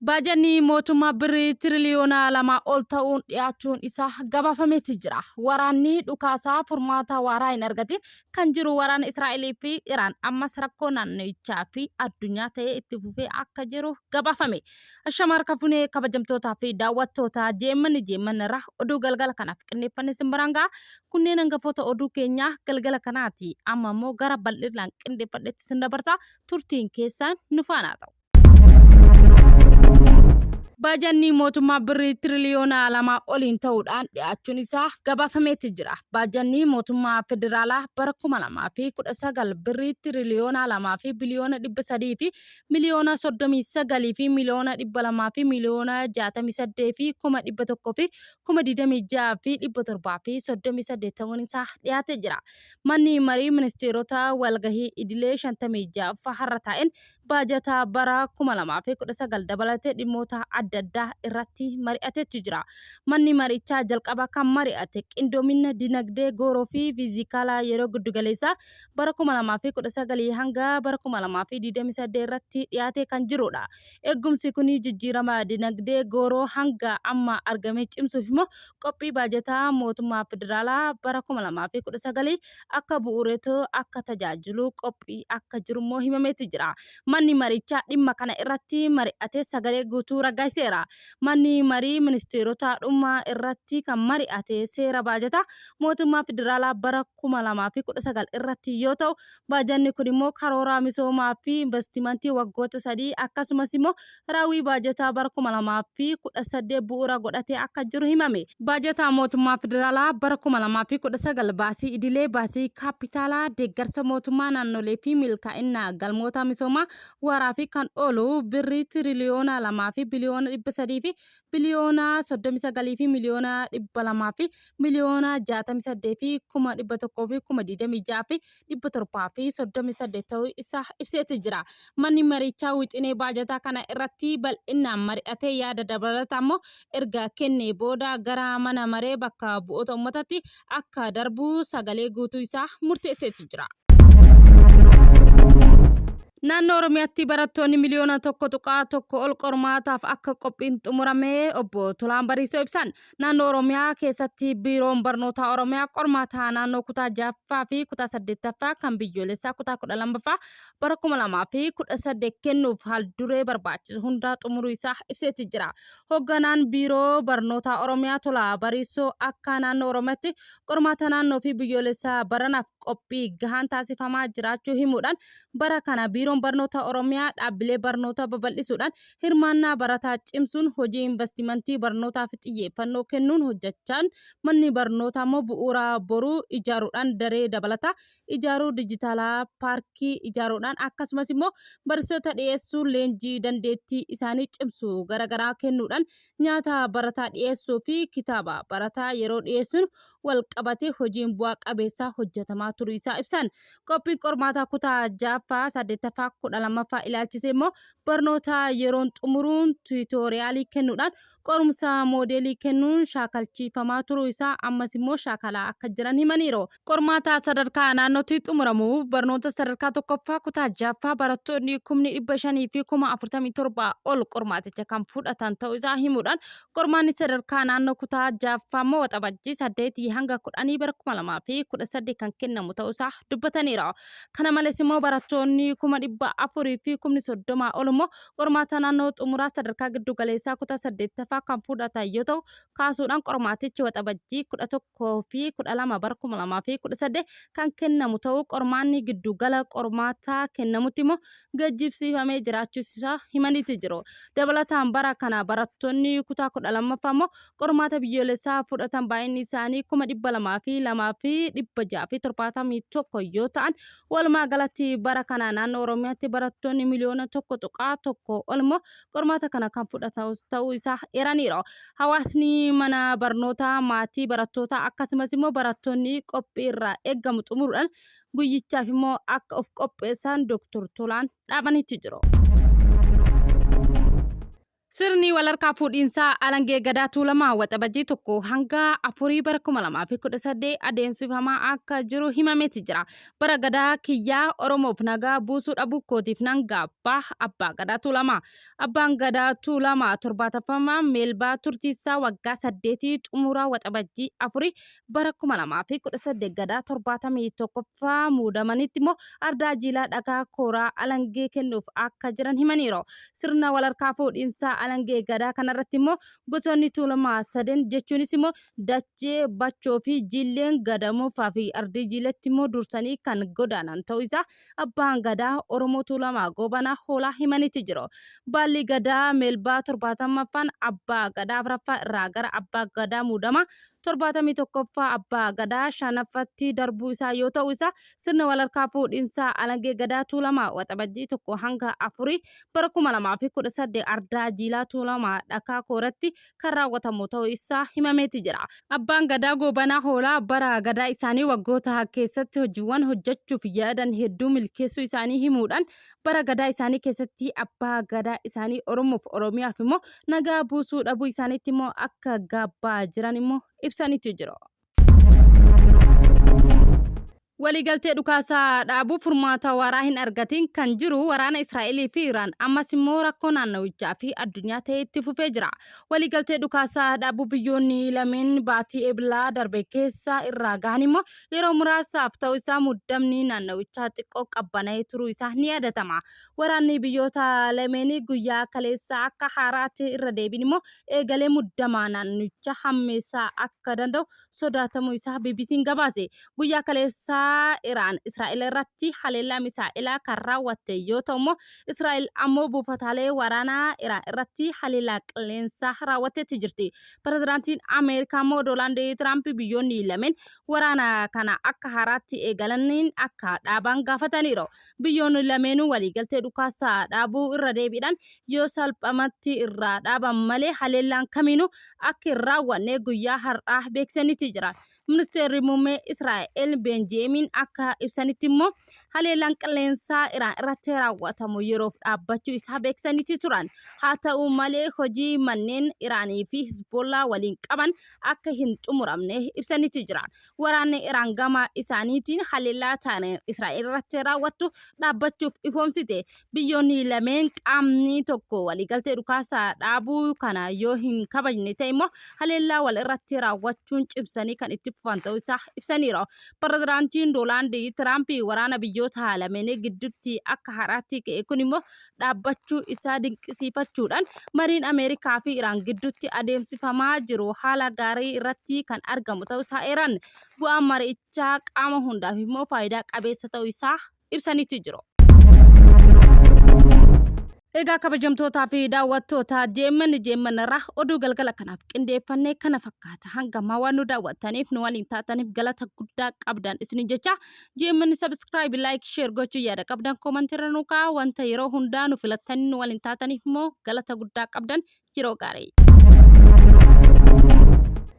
Baajanni mootummaa birrii tiriliyoona 2 ol ta'uun dhiyaachuun isaa gabaafameeti jira. Waraanni dhukaasaa furmaata waaraa hin argatin kan jiru waraana Israa'elii fi Iraan ammas rakkoo naannichaa fi addunyaa ta'ee itti fufee akka jiru gabaafame. Ashama harka funee kabajamtootaa fi daawwattoota jeemmanni jeemmanni irraa oduu galgala kanaaf qindeeffanne isin biraan ga'a. Kunneen hangafoota oduu keenyaa galgala kanaati. Amma immoo gara bal'inaan qindeeffadhetti isin dabarsa. Turtiin keessan nu faana haa ta'u. Baajanni mootummaa birrii tiriliyoona 2 oliin ta'uudhaan dhiyaachuun isaa gabaafameeti jira. Baajanni mootummaa federaalaa bara 2019 birrii tiriliyoona 2 fi biliyoona 300 fi miliyoona 39 fi miliyoona 200 fi miliyoona 68 fi 100,000 fi 26,738 ta'uun isaa dhiyaatee jira. Manni marii ministeerota walgahii idilee 56ffaa har'a taa'een baajata bara 2019 dabalatee dhimmoota adda addaa irratti mari'ateetu jira. Manni marichaa jalqaba kan mari'ate qindoomina dinagdee gooroo fi fiizikaalaa yeroo giddugaleessaa bara 2019 hanga bara 2028 irratti dhiyaatee kan jirudha. Eeggumsi kun jijjiirama dinagdee gooroo hanga amma argame cimsuuf immoo qophii baajataa mootummaa federaalaa bara 2019 akka bu'uureetu akka tajaajilu qophii akka jiru immoo himameeti jira. Manni marichaa dhimma kana irratti mari'atee sagalee guutuu raggaasiseera. Manni marii ministeerotaa dhuma irratti kan mari'ate seera baajataa mootummaa federaalaa bara 2019 irratti yoo ta'u, baajanni kun immoo karoora misoomaa fi investimantii waggoota sadii akkasumas immoo raawwii baajataa bara 2018 bu'uura godhatee akka jiru himame. Baajata mootummaa federaalaa bara 2019 baasii idilee, baasii kaappitaalaa, deeggarsa mootummaa naannolee fi milkaa'inna galmoota misoomaa waaraa fi kan oolu birrii tiriliyoona 2 fi biliyoona 300 fi biliyoona 39 fi miliyoona 200 fi miliyoona 68 fi 100,000 fi 26,000 fi 738 ta'uu isaa ibseeti jira. Manni marichaa wixinee baajataa kana irratti bal'innaan mari'atee yaada dabalataa immoo erga kennee booda gara mana maree bakka bu'oota ummataatti akka darbu sagalee guutuu isaa murteesseeti jira. Naannoo Oromiyaatti barattoonni miliyoona 1.1 ol qormaataaf akka qophiin xumurame obbo Tolaan Bariisoo ibsan. Naannoo Oromiyaa keessatti Biiroon Barnootaa Oromiyaa qormaata naannoo kutaa 6ffaa fi kutaa 8ffaa kan biyyoolessaa kutaa 12ffaa bara 2018 kennuuf haal-duree barbaachisu hundaa xumuruu isaa ibseeti jira. Hogganaan Biiroo Barnootaa Oromiyaa Tolaa Bariisoo akka naannoo Oromiyaatti qormaata naannoo fi biyyoolessaa baranaaf qophii gahaan taasifamaa jiraachuu himuudhaan bara kana Biiroon Barnoota Oromiyaa dhaabbilee barnootaa babal'isuudhaan Hirmaannaa barataa cimsuun hojii invastimantii barnootaaf xiyyeeffannoo kennuun hojjechaan manni barnootaa immoo bu'uura boruu ijaaruudhaan daree dabalataa ijaaruu dijitaalaa paarkii ijaaruudhaan akkasumas immoo barsiisota dhiyeessuun leenjii dandeettii isaanii cimsu garagaraa kennuudhaan nyaata barataa dhiyeessuu fi kitaaba barataa yeroo dhiyeessuun walqabatee hojiin bu'aa qabeessaa hojjetamaa turuu isaa ibsan. Qophiin qormaataa kutaa 6ffaa, 8ffaa, 12ffaa ilaalchisee immoo barnoota yeroon xumuruun tiwutooriyaalii kennuudhaan qorumsa moodeelii kennuun shaakalchiifamaa turuu isaa ammas immoo shaakalaa akka jiran himaniiru. Qormaata sadarkaa naannootti xumuramuuf barnoota sadarkaa tokkoffaa kutaa 6ffaa barattoonni kumni 500 fi 47,000 ol qormaaticha kan fudhatan ta'uu isaa himuudhaan qormaanni sadarkaa naannoo kutaa 6ffaa immoo Waxabajjii 8 hanga 10 bara 2018 kan kennamu ta'uu isaa dubbataniiru. Kana malees immoo barattoonni 400,000 fi 30,000 ol immoo qormaata naannoo xumuraa sadarkaa giddu galeessaa kutaa 8ffaa kan fudhatan yoo ta'u kaasuudhaan qormaatichi Waxabajjii 11 fi 12 bara 2018 kan kennamu ta'uu qormaanni giddu gala qormaataa kennamutti immoo geejjibsiifamee jiraachuu isaa himaniiti jiru. Dabalataan bara kana barattoonni kutaa 12ffaa immoo qormaata biyyoolessaa fudhatan baay'inni isaanii 202,671 yoo ta'an walumaa galatti bara kana naannoo Oromiyaatti barattoonni miliyoona 1.1 ol immoo qormaata kana kan fudhatan ta'uu isaa eeraniiru. Hawaasni mana barnootaa, maatii barattootaa akkasumas immoo barattoonni qophii irraa eegamu xumuruudhaan guyyichaaf immoo akka of qopheessan Dr. Tolaan dhaamaniitti jiru. Sirni walharkaa fuudhiinsaa Alangee Gadaa Tuulamaa Waxabajjii 1 hanga 4 bara 2018 adeemsifamaa akka jiru himameeti jira. Bara Gadaa kiyyaa Oromoof nagaa buusuu dhabuu kootiif nan gaabba Abbaa Gadaa Tuulamaa. Abbaan Gadaa Tuulamaa 70ffaan Meelbaa turtiisaa waggaa saddeetii xumuraa Waxabajjii 4 bara 2018 Gadaa 71ffaa muudamanitti immoo Ardaa Jiilaa Dhakaa Kooraa Alangee kennuuf akka jiran himaniiru. Sirna walharkaa fuudhiinsaa Alangee Gadaa kanarratti immoo gosoonni Tuulamaa saden jechuunis immoo Dachee, Bachoo fi Jiilleen Gadamoofaa fi Ardii Jiiletti immoo dursanii kan godaanan ta'uu isaa Abbaan Gadaa Oromoo Tuulamaa Goobanaa Hoolaa himaniiti jiru. Baalli Gadaa Meelbaa 70ffaan Abbaa Gadaa 4ffaa irraa gara Abbaa Gadaa muudamaa 71ffaa Abbaa Gadaa 5ffatti darbuu isaa yoo ta'u isaa sirna walharkaa fuudhinsaa Alangee Gadaa Tuulamaa Waxabajjii 1 hanga 4 bara 2018 Ardaa Jiilaa Tuulamaa Dhakaa Kooratti kan raawwatamu ta'uu isaa himameeti jira. Abbaan Gadaa Goobanaa Hoolaa bara Gadaa isaanii waggoota keessatti hojiiwwan hojjechuuf yaadan hedduu milkeessuu isaanii himuudhaan bara Gadaa isaanii keessatti Abbaa Gadaa isaanii Oromoof Oromiyaaf immoo nagaa buusuu dhabuu isaaniitti immoo akka gaabbaa jiran immoo ibsaniitu jiru. Waliigaltee dhukaasa dhaabuu furmaata waaraa hin argatiin kan jiru waraana Israa'elii fi Iraan ammas immoo rakkoo naannawichaa fi addunyaa ta'ee itti fufee jira. Waliigaltee dhukaasa dhaabuu biyyoonni lameen baatii Eblaa darbe keessa irraa gahan immoo yeroo muraasaaf ta'uu isaa muddamni naannawichaa xiqqoo qabbana'ee turuu isaa ni yaadatama. Waraanni biyyoota lameenii guyyaa kaleessaa akka haaraatti irra deebiin immoo eegalee muddama naannicha hammeessaa akka danda'u sodaatamuu isaa BBC'n gabaase. Guyyaa kaleessaa Iraan Israa'el irratti haleellaa misaa'elaa kan raawwatte yoo ta'u immoo Israa'el ammoo buufataalee waraanaa Iraan irratti haleellaa qilleensaa raawwatteetti jirti. Pirezidaantiin Ameerikaa immoo Doonaald Tiraamp biyyoonni lameen waraana kana akka haaraatti eegalaniin akka dhaaban gaafataniiru. Biyyoonni lameenuu waliigaltee dhukaasa dhaabuu irra deebiidhaan yoo salphamatti irraa dhaaban malee haleellaan kamiinuu akka hin raawwanne guyyaa har'aa beeksisaniiti jiran. Ministeerri Muummee Israa'el Beenjeemiin akka ibsanitti immoo haleellaan qilleensaa Iraan irratti raawwatamu yeroof dhaabbachuu isaa beeksisaniiti turan. Haa ta'u malee hojii manneen Iraanii fi Hizbollaa waliin qaban akka hin xumuramne ibsaniiti jiran. Waraanni Iraan gama isaaniitiin haleellaa Taareen Israa'el irratti raawwattu dhaabbachuuf ifoomsite. Biyyoonni lameen qaamni tokko waliigaltee dhukaasa dhaabuu kana yoo hin kabajne ta'e immoo haleellaa wal irratti raawwachuun cimsanii kan itti fufan ta'uu isaa ibsaniiru. Pirezidaantiin Doonaald Tiraamp waraana biyyoota lameenii gidduutti akka haaraatti ka'e kun immoo dhaabbachuu isaa dinqisiifachuudhaan mariin Ameerikaa fi Iraan gidduutti adeemsifamaa jiru haala gaarii irratti kan argamu ta'uu isaa eeran. Bu'aan mari'ichaa qaama hundaaf immoo faayidaa qabeessa ta'uu isaa ibsaniitti jiru. Egaa kabajamtootaa fi daawwattoota JMN JMN irraa oduu galgala kanaaf qindeeffannee kana fakkaata. Hanga ammaa waan nu daawwattaniif nu waliin taataniif galata guddaa qabdan isiniin jecha JMN subscribe, like, share gochuu yaada qabdan comment irra nu kaa'aa. Wanta yeroo hundaa nu filattanii nu waliin taataniif immoo galata guddaa qabdan yeroo gaarii.